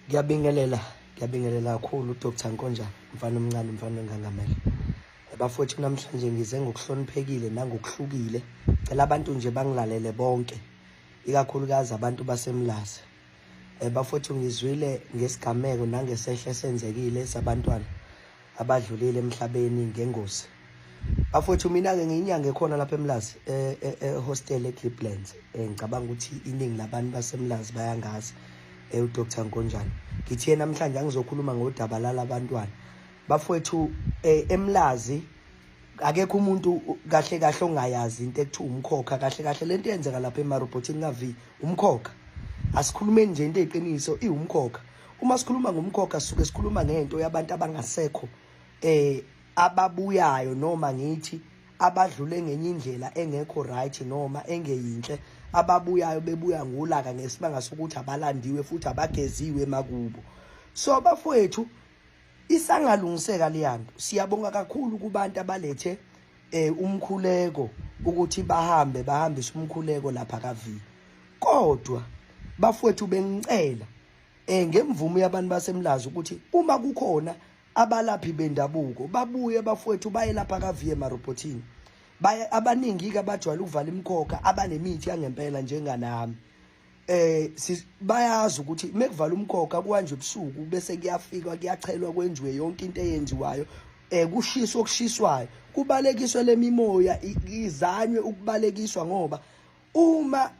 Ngiyabingelela, ngiyabingelela kakhulu uDr Nkonjana, mfana omncane, mfana ongangamele. Bafowethu namhlanje ngize ngokuhloniphekile nangokuhlukile. Cela abantu nje bangilalele bonke, ikakhulukazi abantu baseMlazi. Bafowethu ngizwile ngesigameko nangesehlo esenzekile sabantwana abadlulile emhlabeni ngengozi. Bafowethu mina-ke ngiyinyanga ekhona lapha eMlazi ehostel eCliplands. Ngicabanga ukuthi iningi labantu baseMlazi bayangazi uDr Nkonjane. Ngithiye namhlanje angizokhuluma ngodaba lalabantwana. Bafowethu eMlazi akekho umuntu kahle kahle ongayazi into ekuthiwa umkhokha. Kahle kahle lento eyenzeka lapha emarobhothini ka-V umkhokha. Asikhulumeni nje into eyiqiniso, iwumkhokha. Uma sikhuluma ngomkhokha sisuke sikhuluma ngento yabantu abangasekho ababuyayo noma ngithi abadlule ngenye indlela engekho right noma engeyinhle, ababuyayo bebuya ngolaka ngesimanga sokuthi abalandiwe futhi abageziwe emakubo. So bafowethu isangalungiseka leyanto. Siyabonga kakhulu kubantu abalethe umkhuleko ukuthi bahambe bahambise umkhuleko lapha ka V. Kodwa bafowethu bengicela ngemvume yabantu baseMlazi ukuthi uma kukhona abalaphi bendabuko babuye bafowethu baye lapha ka V emarobhothini. Baye abaningi ke abajwayele ukuvala imikhokha abanemithi yangempela njenganami. Bayazi ukuthi mekuvala umkhokha kuhanjwe ebusuku bese kuyafikwa kuyachelwa kwenziwe yonke into eyenziwayo, kushiswa okushiswayo, kubalekiswe lemimoya izanywe ukubalekiswa, ngoba uma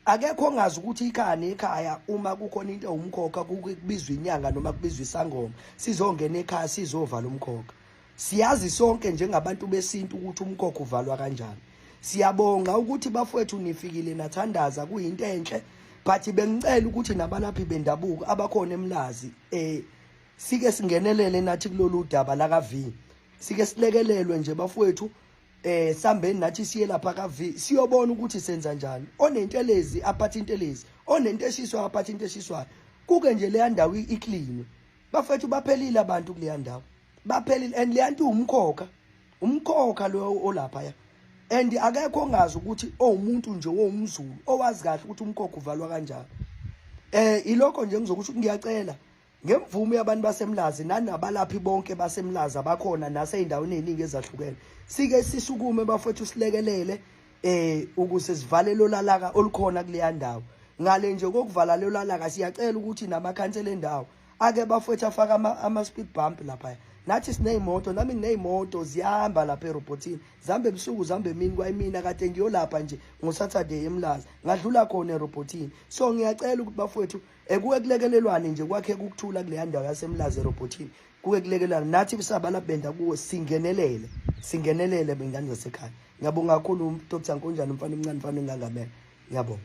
akekho ongazi ukuthi ikhaya nekhaya uma kukhona into ewumkhokha kubizwa inyanga noma kubizwa isangoma sizongena ekhaya sizovala umkhokha. Siyazi sonke njengabantu besintu ukuthi umkhokha uvalwa kanjani. Siyabonga ukuthi bafowethu nifikile nathandaza, kuyinto enhle, but bengicela ukuthi nabalaphi bendabuko abakhona eMlazi sike singenelele nathi kulolu daba la ka V, sike silekelelwe nje bafowethu, sambeni nathi siye lapha ka V siyobona ukuthi senza njani. Onentelezi aphathe intelezi, onento eshiswayo aphathe into eshiswayo, kuke nje leya ndawo iclean. Bafethu baphelile abantu kuleya ndawo, baphelile. And leya nto umkhokha, umkhokha lo olapha ya, and akekho ongazi ukuthi owumuntu nje womZulu owazi kahle ukuthi umkhokha uvalwa kanjani. Ilokho nje ngizokusho, ngiyacela ngemvume yabantu baseMlazi nanabalaphi bonke baseMlazi abakhona naseyindaweni eziningi ezahlukene, sike sisukume bafowethu silekelele ukuze sivale lolalaka olukhona kuleya ndawo. Ngale nje kokuvala lolalaka siyacela ukuthi namakhansela endawo ake bafowethu afaka ama speed bump lapha. Nathi sineyimoto, nami ngineyimoto ziyahamba lapha erobhothini, zihamba ebusuku zihamba emini. Kwayimina kade ngiyolapha nje ngoSaturday eMlazi, ngadlula khona erobhothini. So ngiyacela ukuthi bafowethu kuke kulekelelwane nje kwakhe ukuthula kuleya ndawo yaseMlazi erobhothini, kuke kulekelelwane nathi bisabala benda kuwo, singenelele, singenelele bengane zasekhaya. Ngiyabonga kakhulu Dr Nkonjane, umfana omncane, umfana engangamela. Ngiyabonga.